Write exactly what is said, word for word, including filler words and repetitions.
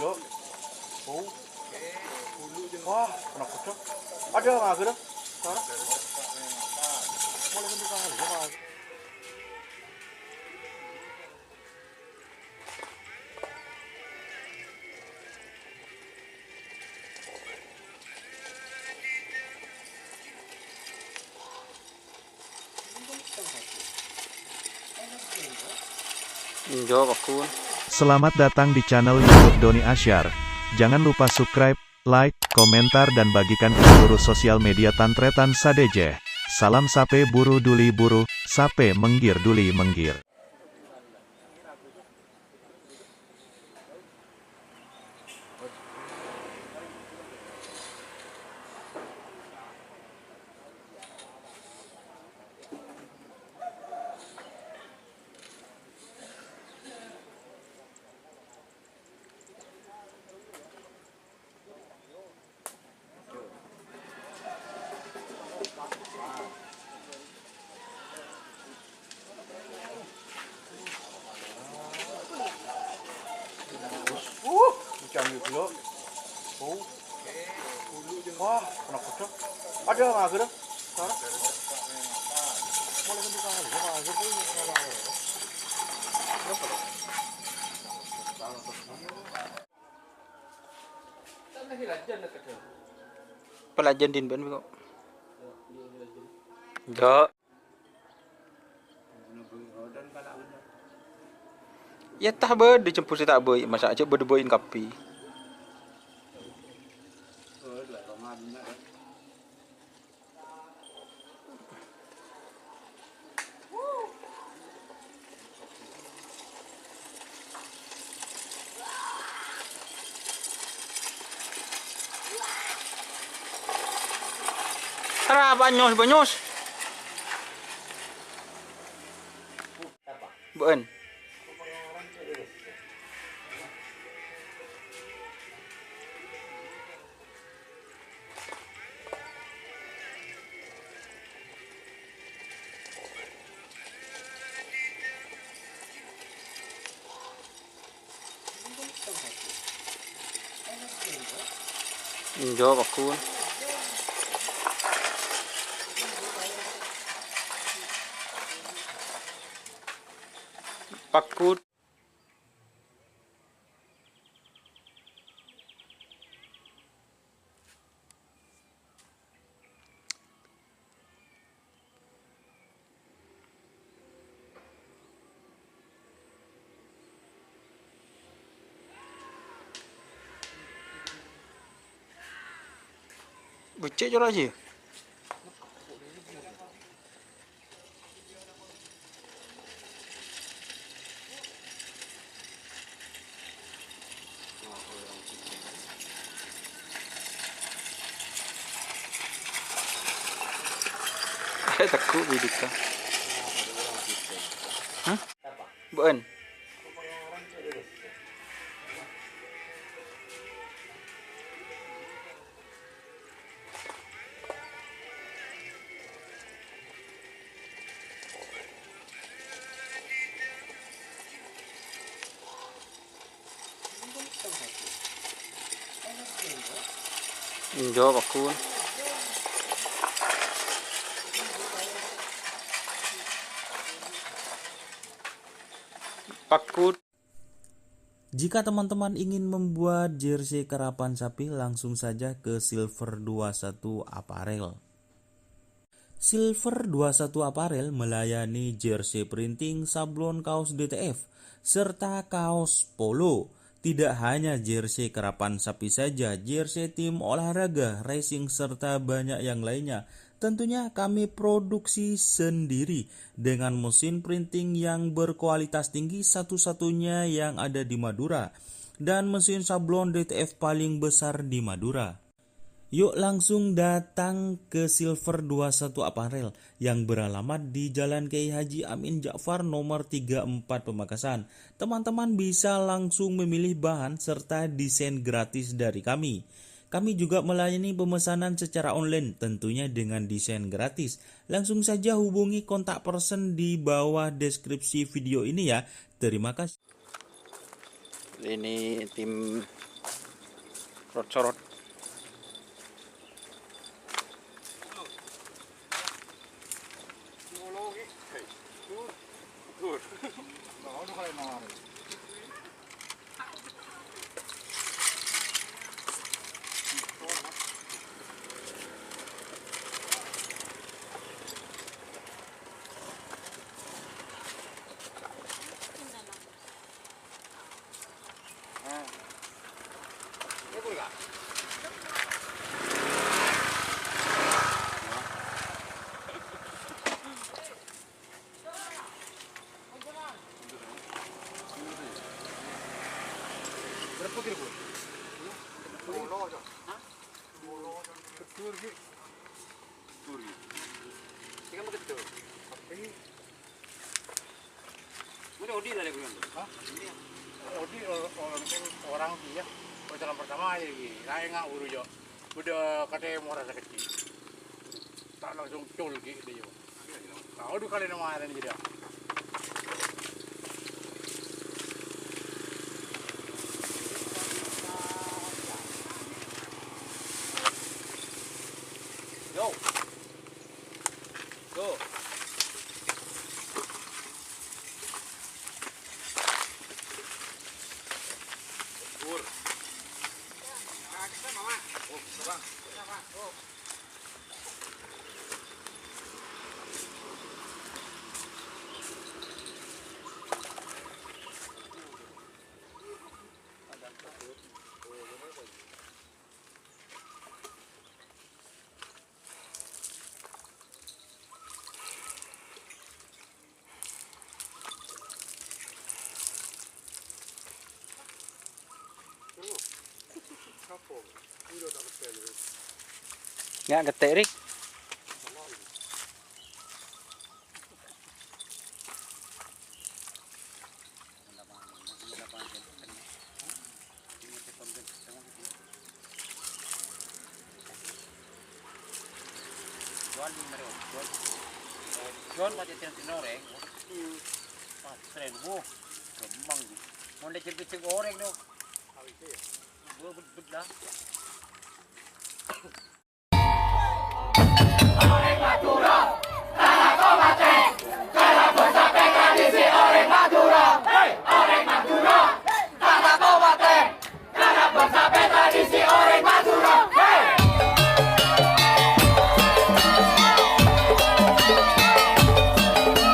Wah, kenapa, Cok? Ada nggak ada? Sana. Mulai bentuk kali, ya, Mas. Enjo, Pakun. Selamat datang di channel YouTube Doni Asyar. Jangan lupa subscribe, like, komentar, dan bagikan ke seluruh sosial media tan-tarètan sadhâjâ. Salam sapè buru duli buru, sapè mèngghir duli mèngghir. Uh, hujan juga. Oh. Wah, kenapa, Cok? Ada nggak ada? Sana. Mulai bentuk kali, ya, Pak. Ada tuh, ya, Pak. Kenapa, Cok? Pelajaran din ben kok. Enggak. Ya tah bâdâ cempus ta' bâi, masa' cè' bâdâ bâi kabbhi. Tara banyos-banyos. Bâ'ân. Enjo, Pakun. Pakun. Becek corak sih. Eh, tekku bidika. Hah? Bâ'ân. Enjo, Pakun. Pakun. Jika teman-teman ingin membuat jersey karapan sapi, langsung saja ke Silver dua satu Apparel. Silver dua satu Apparel melayani jersey printing, sablon kaos D T F, serta kaos polo. Tidak hanya jersey karapan sapi saja, jersey tim olahraga, racing, serta banyak yang lainnya. Tentunya kami produksi sendiri dengan mesin printing yang berkualitas tinggi, satu-satunya yang ada di Madura, dan mesin sablon D T F paling besar di Madura. Yuk langsung datang ke Silver dua satu Apparel yang beralamat di Jalan Kiai Haji Amin Ja'far nomor tiga empat Pamekasan. Teman-teman bisa langsung memilih bahan serta desain gratis dari kami. Kami juga melayani pemesanan secara online, tentunya dengan desain gratis. Langsung saja hubungi kontak person di bawah deskripsi video ini ya. Terima kasih. Ini tim Rot Sorot. Odi' lah, Lek, bulan tu. Hah? Odi' o-, orang, orang dia. Perjalanan pertama aja, Gi. Saya nggak uru, Jo. Udah katanya mau rasa kecil. Tak langsung cul, Gi, dia, Jo. Tahu dua kali nama ada ni dia. Yo. Tuh. Bur. Oh, bisa, Bang. Bisa, Bang. Oh. Nga' ghetto', Rik. Jual di mana? Jual. Jual macam tiang-tiang oreng. Hmm. Pas tren, wuh, gampang, gitu. Mau dicek-cek oreng, dong. Dua bet-bet lah.